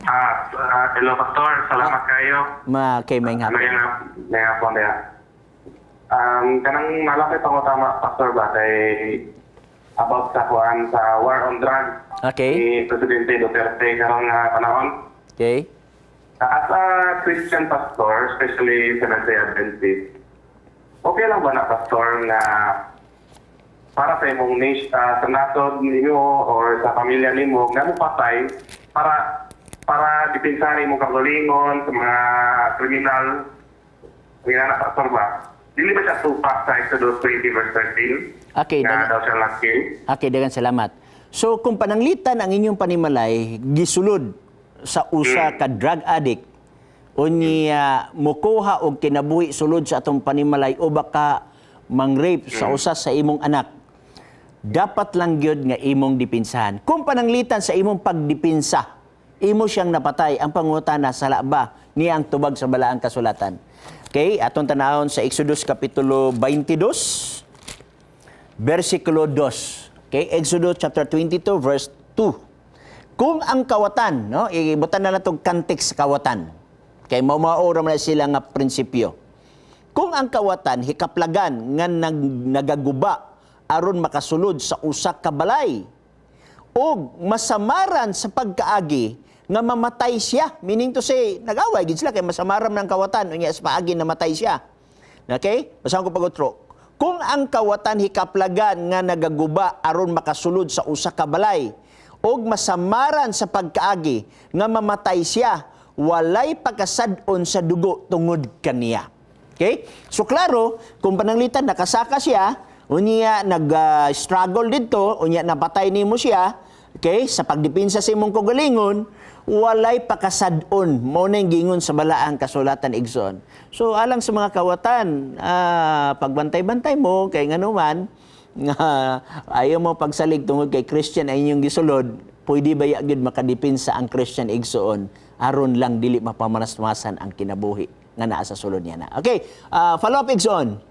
Hello, Pastor. Salamat kayo. Ma kay may Ano hapon. yung may hapon niya? Kanang malapit ako tama, Pastor, ba, kay about sa kuan sa war on drugs ni Presidente Duterte karong panahon. As a Christian pastor, especially Seventh-day Adventist, okay lang ba na, Pastor, nga para sa imong nation, sa nasod nimo or sa pamilya nimo nga mo patay para para depensahan imong kaugalingon sa mga kriminal nga na, Pastor, ba? Dili ba siya tupak sa Exodus 20 verse 13? Okay, Nga thou shall not kill? Okay, daghang salamat. So kung pananglitan ang inyong panimalay gisulod sa usa ka drug addict, unya mukuha og kinabuhi sulod sa atong panimalay o baka mang-rape sa usa sa imong anak, dapat lang gyud nga imong dipinsahan. Kung pananglitan sa imong pagdipinsa, imo siyang napatay, ang pangutana, sala ba niya ang tubag sa balaang kasulatan? Okay, atong tanawon sa Exodus kapitulo 22 versikulo 2. Okay, Exodus chapter 22 verse 2. Kung ang kawatan, no, ibutan na natong context sa kawatan. Kay mao ra man na sila nga prinsipyo. Kung ang kawatan hikaplagan nga nagaguba aron makasulod sa usa ka balay og masamaran sa pagkaagi nga mamatay siya, meaning to say nag-away gid sila kay masamaran ng kawatan, unya sa paagi namatay siya. Okay, basahan ko pag-utro. Kung ang kawatan hikaplagan nga nagaguba aron makasulod sa usa ka balay og masamaran sa pagkaagi nga mamatay siya, walay pagkasad-on sa dugo tungod kaniya. Okay? So klaro, kung pananglitan nakasaka siya, unya nag-struggle dito, unya napatay nimo siya, okay? Sa pagdepensa sa imong kaugalingon, walay pakasad-on. Mao na yung gingon sa balaang kasulatan, igsoon. So alang sa mga kawatan, pagbantay-bantay mo kay nganuman nga ayaw mo pagsalig tungod kay Christian ay inyong gisulod, pwede ba ya gyud makadepensa ang Christian, igsoon, aron lang dili mapamanasmasan ang kinabuhi nga naa sa sulod niya na. Okay, follow up, igsoon.